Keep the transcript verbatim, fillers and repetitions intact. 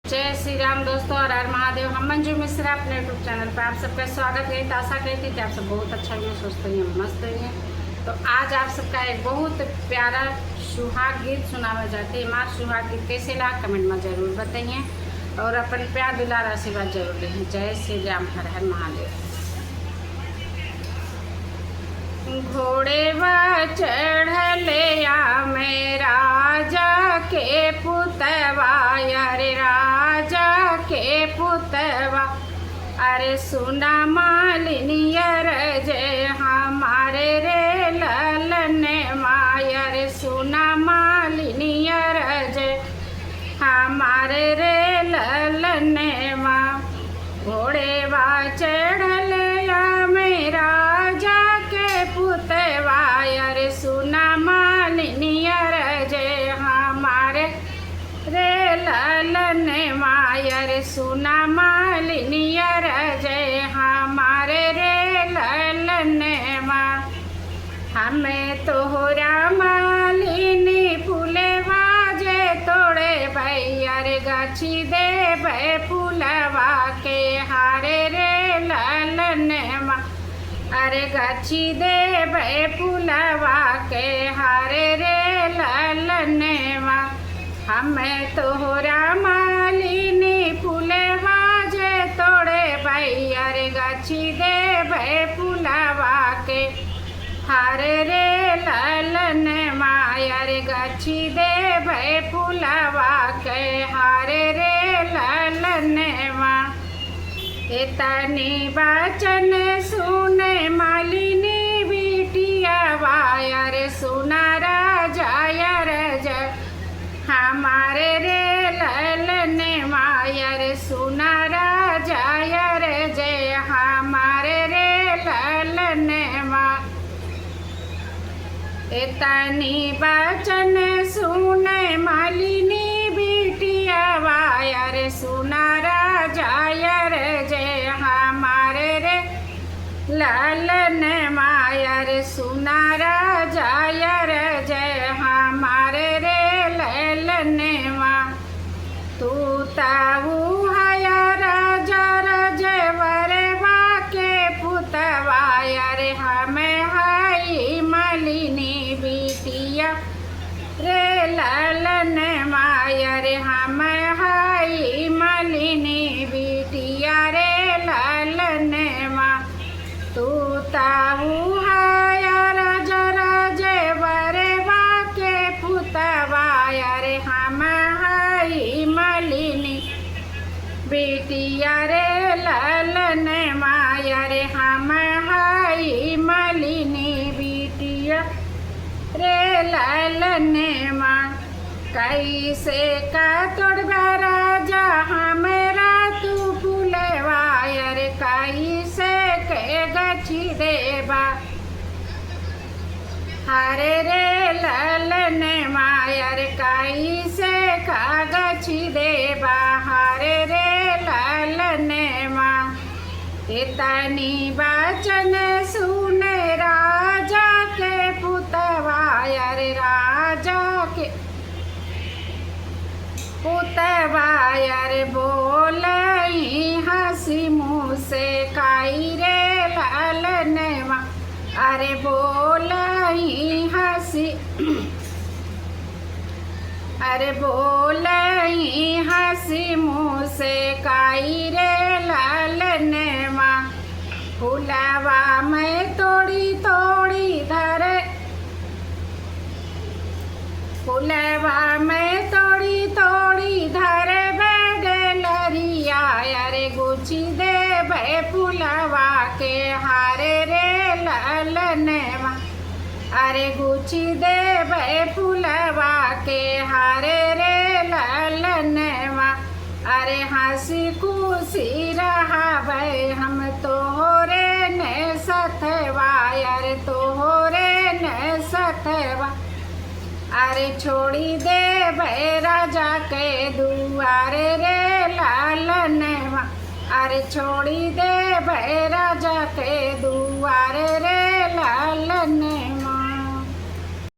जय श्री राम दोस्तों, हर हर महादेव। हम मंजू मिश्रा अपने YouTube channel पर आप सबका स्वागत है। तो आशा करती कि आप सब बहुत अच्छा होइहैं, स्वस्थ होइहैं, मस्त होइहैं। तो आज आप सबका एक बहुत प्यारा सुहाग गीत सुनावा जात है। हमार सुहाग गीत कैसे लाग, comment में जरूर बताइहैं और अपन प्यार दुलार आशीर्वाद जरूर देइहैं। जय श्री राम, हर हर महादेव। घोड़ेवा चढ़ले आमे राजा के पुतवा, अरे राजा के पुतवा। अरे सुना मालिनी अरज हमारे रे ललनवा, अरे सुना मालिनी अरज हमारे रे ललनवा। घोड़ेवा चढ़ले आमे राजा के पुतवा, अरे सुना मालिनी अरज हमारे रे ललनवा, अरे सुना मालिनी अरज हमारे रे ललनवा। हमें तोहरा मालिनी फुलवा जे तोड़ेबै, अरे गाछी देबै फुलवा के हारे रे ललनवा, अरे गाछी देबै फुलवा के हारे रे ललनवा। हमें तोहरा मालिनी फुलवा जे तोड़ेबै, अरे गाछी देबै फुलवा के हारे रे ललनवा, अरे गाछी देबै फुलवा के हारे रे ललनवा। एतनी बचन सुने मालिनी बिटियावा, अरे सुना राजा अरज हमारे रे ललनवा, अरे सुना राजा अरज हमारे रे ललनवा। एतनी बचन सुने मालिनी बिटियावा, अरे सुना राजा अरज हमारे रे ललनवा, अरे सुना राजा अरज हमारे रे ललनवा। तू ताऊ हया राजा रजवरवा के पुतवा, अरे हम हई मालिनी बिटिया रे ललनवा, अरे हम हई मालिनी बिटिया रे ललनवा। तू ताऊ हया राजा रजवरवा के पुतवा, अरे हम हई मालिनी बिटिया रे ललनवा, अरे हम हई मालिनी बिटिया रे ललनवा। कैसे का तोड़बा राजा हमरा तू फुलवा, अरे कैसे के गाछी देबा हारे रे ललनवा, अरे कैसे का गाछी देबा हारे रे ललनवा। एतनी बचन सुने राजा के पुतवा, अरे राजा के पुतवा, अरे बोलई हँसी मुँह से काई रे ललनवा, अरे बोलई हँसी, अरे बोलई हँसी मुँह से काई रे ललनवा। फुलवा में तोड़ी तोड़ी धरे, फुलवा में तोड़ी तोड़ी धरे बेडे लरिया, अरे गुछी देबे फुलवा के हारे रे ललनवा। अरे गुछी देबे फुलवा के हारे रे ललनवा। अरे हँसी खुशी रहबै हम तोहरे ने सथवा, अरे तोहरे ने सथवा। अरे छोड़ी देबे राजा के दुआरे रे ललनवा, अरे छोड़ी देबे राजा के दुआरे रे ललनवा।